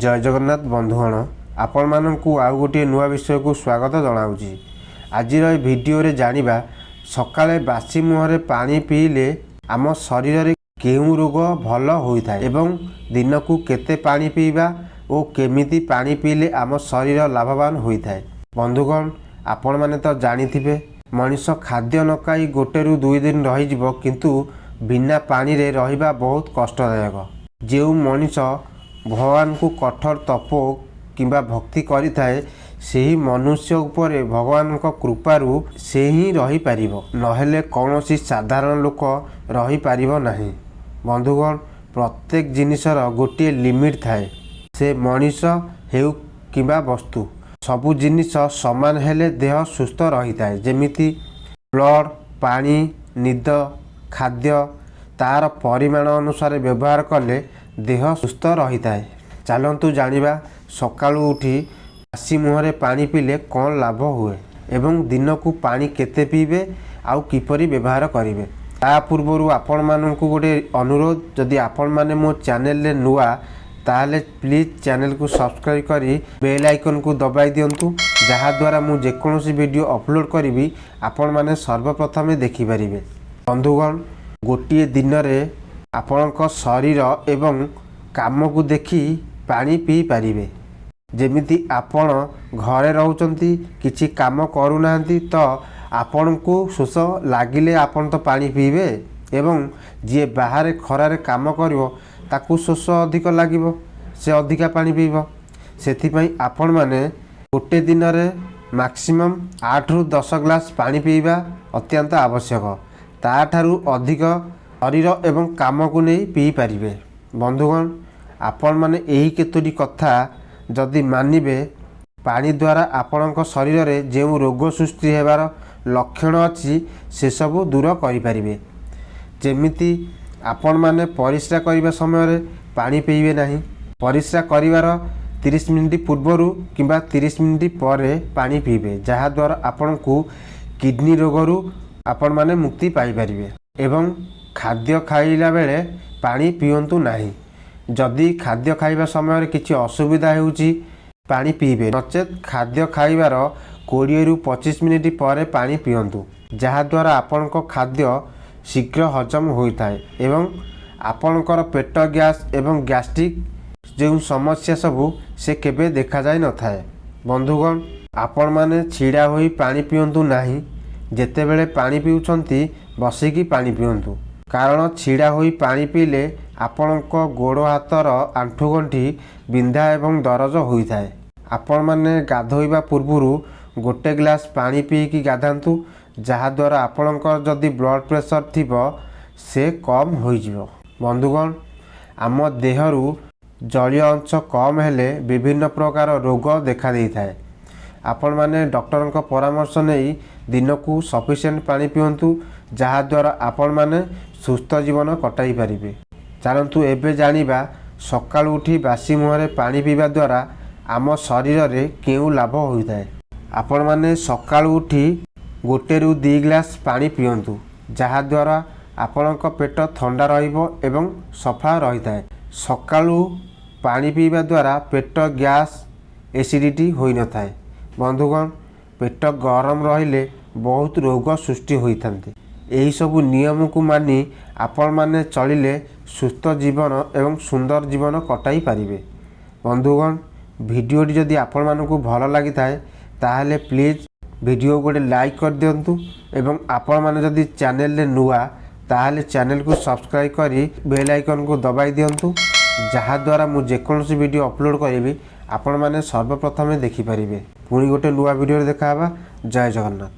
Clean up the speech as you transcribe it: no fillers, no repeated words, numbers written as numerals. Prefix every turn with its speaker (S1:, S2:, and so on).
S1: ଜୟ ଜଗନ୍ନାଥ ବନ୍ଧୁଗଣ, ଆପଣମାନଙ୍କୁ ଆଉ ଗୋଟିଏ ନୂଆ ବିଷୟକୁ ସ୍ୱାଗତ ଜଣାଉଛି। ଆଜିର ଏ ଭିଡ଼ିଓରେ ଜାଣିବା, ସକାଳେ ବାସି ମୁହଁରେ ପାଣି ପିଇଲେ ଆମ ଶରୀରରେ କେଉଁ ରୋଗ ଭଲ ହୋଇଥାଏ ଏବଂ ଦିନକୁ କେତେ ପାଣି ପିଇବା ଓ କେମିତି ପାଣି ପିଇଲେ ଆମ ଶରୀର ଲାଭବାନ ହୋଇଥାଏ। ବନ୍ଧୁଗଣ, ଆପଣମାନେ ତ ଜାଣିଥିବେ, ମଣିଷ ଖାଦ୍ୟ ନ ଖାଇ 1ରୁ 2 ଦିନ ରହିଯିବ, କିନ୍ତୁ ବିନା ପାଣିରେ ରହିବା ବହୁତ କଷ୍ଟଦାୟକ। ଯେଉଁ ମଣିଷ ଭଗବାନଙ୍କୁ କଠୋର ତପ କିମ୍ବା ଭକ୍ତି କରିଥାଏ, ସେହି ମନୁଷ୍ୟ ଉପରେ ଭଗବାନଙ୍କ କୃପାରୁ ସେ ହିଁ ରହିପାରିବ, ନହେଲେ କୌଣସି ସାଧାରଣ ଲୋକ ରହିପାରିବ ନାହିଁ। ବନ୍ଧୁଗଣ, ପ୍ରତ୍ୟେକ ଜିନିଷର ଗୋଟିଏ ଲିମିଟ୍ ଥାଏ, ସେ ମଣିଷ ହେଉ କିମ୍ବା ବସ୍ତୁ। ସବୁ ଜିନିଷ ସମାନ ହେଲେ ଦେହ ସୁସ୍ଥ ରହିଥାଏ। ଯେମିତି ବ୍ଲଡ଼, ପାଣି, ନିଦ, ଖାଦ୍ୟ ତାର ପରିମାଣ ଅନୁସାରେ ବ୍ୟବହାର କଲେ ଦେହ ସୁସ୍ଥ ରହିଥାଏ। ଚାଲନ୍ତୁ ଜାଣିବା, ସକାଳୁ ଉଠି ବାସି ମୁହଁରେ ପାଣି ପିଇଲେ କ'ଣ ଲାଭ ହୁଏ ଏବଂ ଦିନକୁ ପାଣି କେତେ ପିଇବେ ଆଉ କିପରି ବ୍ୟବହାର କରିବେ। ତା ପୂର୍ବରୁ ଆପଣମାନଙ୍କୁ ଗୋଟେ ଅନୁରୋଧ, ଯଦି ଆପଣମାନେ ମୋ ଚ୍ୟାନେଲରେ ନୂଆ, ତାହେଲେ ପ୍ଲିଜ୍ ଚ୍ୟାନେଲକୁ ସବସ୍କ୍ରାଇବ୍ କରି ବେଲ୍ ଆଇକନ୍କୁ ଦବାଇ ଦିଅନ୍ତୁ, ଯାହାଦ୍ୱାରା ମୁଁ ଯେକୌଣସି ଭିଡ଼ିଓ ଅପଲୋଡ଼ କରିବି, ଆପଣମାନେ ସର୍ବପ୍ରଥମେ ଦେଖିପାରିବେ। ବନ୍ଧୁଗଣ, ଗୋଟିଏ ଦିନରେ ଆପଣଙ୍କ ଶରୀର ଏବଂ କାମକୁ ଦେଖି ପାଣି ପିଇପାରିବେ। ଯେମିତି ଆପଣ ଘରେ ରହୁଛନ୍ତି, କିଛି କାମ କରୁନାହାନ୍ତି, ତ ଆପଣଙ୍କୁ ଶୋଷ ଲାଗିଲେ ଆପଣ ତ ପାଣି ପିଇବେ ଏବଂ ଯିଏ ବାହାରେ ଖରାରେ କାମ କରିବ, ତାକୁ ଶୋଷ ଅଧିକ ଲାଗିବ, ସେ ଅଧିକା ପାଣି ପିଇବ। ସେଥିପାଇଁ ଆପଣମାନେ ଗୋଟେ ଦିନରେ ମାକ୍ସିମମ୍ 8ରୁ 10 ଗ୍ଲାସ୍ ପାଣି ପିଇବା ଅତ୍ୟନ୍ତ ଆବଶ୍ୟକ। ତା'ଠାରୁ ଅଧିକ ଶରୀର ଏବଂ କାମକୁ ନେଇ ପିଇପାରିବେ। ବନ୍ଧୁଗଣ, ଆପଣମାନେ ଏହି କେତୋଟି କଥା ଯଦି ମାନିବେ, ପାଣି ଦ୍ୱାରା ଆପଣଙ୍କ ଶରୀରରେ ଯେଉଁ ରୋଗ ସୃଷ୍ଟି ହେବାର ଲକ୍ଷଣ ଅଛି, ସେସବୁ ଦୂର କରିପାରିବେ। ଯେମିତି ଆପଣମାନେ ପରିସ୍ରା କରିବା ସମୟରେ ପାଣି ପିଇବେ ନାହିଁ। ପରିସ୍ରା କରିବାର 30 ମିନିଟ୍ ପୂର୍ବରୁ କିମ୍ବା 30 ମିନିଟ୍ ପରେ ପାଣି ପିଇବେ, ଯାହାଦ୍ୱାରା ଆପଣଙ୍କୁ କିଡ଼ନୀ ରୋଗରୁ ଆପଣମାନେ ମୁକ୍ତି ପାଇପାରିବେ। ଏବଂ ଖାଦ୍ୟ ଖାଇଲା ବେଳେ ପାଣି ପିଅନ୍ତୁ ନାହିଁ। ଯଦି ଖାଦ୍ୟ ଖାଇବା ସମୟରେ କିଛି ଅସୁବିଧା ହେଉଛି, ପାଣି ପିଇବେ, ନଚେତ୍ ଖାଦ୍ୟ ଖାଇବାର 20ରୁ 25 ମିନିଟ୍ ପରେ ପାଣି ପିଅନ୍ତୁ, ଯାହାଦ୍ୱାରା ଆପଣଙ୍କ ଖାଦ୍ୟ ଶୀଘ୍ର ହଜମ ହୋଇଥାଏ ଏବଂ ଆପଣଙ୍କର ପେଟ ଗ୍ୟାସ୍ ଏବଂ ଗ୍ୟାଷ୍ଟ୍ରିକ୍ ଯେଉଁ ସମସ୍ୟା ସବୁ, ସେ କେବେ ଦେଖାଯାଇନଥାଏ। ବନ୍ଧୁଗଣ, ଆପଣମାନେ ଛିଡ଼ା ହୋଇ ପାଣି ପିଅନ୍ତୁ ନାହିଁ। ଯେତେବେଳେ ପାଣି ପିଉଛନ୍ତି, ବସିକି ପାଣି ପିଅନ୍ତୁ, କାରଣ ଛିଡ଼ା ହୋଇ ପାଣି ପିଇଲେ ଆପଣଙ୍କ ଗୋଡ଼ ହାତର ଆଣ୍ଠୁଗଣ୍ଠି ବିନ୍ଧା ଏବଂ ଦରଜ ହୋଇଥାଏ। ଆପଣମାନେ ଗାଧୋଇବା ପୂର୍ବରୁ ଗୋଟେ ଗ୍ଲାସ୍ ପାଣି ପିଇକି ଗାଧାନ୍ତୁ, ଯାହାଦ୍ୱାରା ଆପଣଙ୍କର ଯଦି ବ୍ଲଡ଼ ପ୍ରେସର ଥିବ, ସେ କମ୍ ହୋଇଯିବ। ବନ୍ଧୁଗଣ, ଆମ ଦେହରୁ ଜଳୀୟ ଅଂଶ କମ୍ ହେଲେ ବିଭିନ୍ନ ପ୍ରକାର ରୋଗ ଦେଖାଦେଇଥାଏ। ଆପଣମାନେ ଡକ୍ଟରଙ୍କ ପରାମର୍ଶ ନେଇ ଦିନକୁ ସଫିସିଏଣ୍ଟ ପାଣି ପିଅନ୍ତୁ, ଯାହାଦ୍ୱାରା ଆପଣମାନେ ସୁସ୍ଥ ଜୀବନ କଟାଇ ପାରିବେ। ଚାଲନ୍ତୁ ଏବେ ଜାଣିବା, ସକାଳୁ ଉଠି ବାସି ମୁହଁରେ ପାଣି ପିଇବା ଦ୍ୱାରା ଆମ ଶରୀରରେ କେଉଁ ଲାଭ ହୋଇଥାଏ। ଆପଣମାନେ ସକାଳୁ ଉଠି 1ରୁ 2 ଗ୍ଲାସ୍ ପାଣି ପିଅନ୍ତୁ, ଯାହାଦ୍ୱାରା ଆପଣଙ୍କ ପେଟ ଥଣ୍ଡା ରହିବ ଏବଂ ସଫା ରହିଥାଏ। ସକାଳୁ ପାଣି ପିଇବା ଦ୍ୱାରା ପେଟ ଗ୍ୟାସ୍, ଏସିଡ଼ିଟି ହୋଇନଥାଏ। ବନ୍ଧୁଗଣ, ପେଟ ଗରମ ରହିଲେ ବହୁତ ରୋଗ ସୃଷ୍ଟି ହୋଇଥାନ୍ତି। ଏହିସବୁ ନିୟମକୁ ମାନି ଆପଣମାନେ ଚଳିଲେ ସୁସ୍ଥ ଜୀବନ ଏବଂ ସୁନ୍ଦର ଜୀବନ କଟାଇ ପାରିବେ। ବନ୍ଧୁଗଣ, ଭିଡ଼ିଓଟି ଯଦି ଆପଣମାନଙ୍କୁ ଭଲ ଲାଗିଥାଏ, ତାହେଲେ ପ୍ଲିଜ୍ ଭିଡ଼ିଓ ଗୋଟେ ଲାଇକ୍ କରିଦିଅନ୍ତୁ ଏବଂ ଆପଣମାନେ ଯଦି ଚ୍ୟାନେଲରେ ନୂଆ, ତାହେଲେ ଚ୍ୟାନେଲକୁ ସବସ୍କ୍ରାଇବ୍ କରି ବେଲ୍ ଆଇକନ୍କୁ ଦବାଇ ଦିଅନ୍ତୁ, ଯାହାଦ୍ୱାରା ମୁଁ ଯେକୌଣସି ଭିଡ଼ିଓ ଅପଲୋଡ଼ କରିବି, ଆପଣମାନେ ସର୍ବପ୍ରଥମେ ଦେଖିପାରିବେ। ପୁଣି ଗୋଟେ ନୂଆ ଭିଡ଼ିଓରେ ଦେଖା ହେବା। ଜୟ ଜଗନ୍ନାଥ।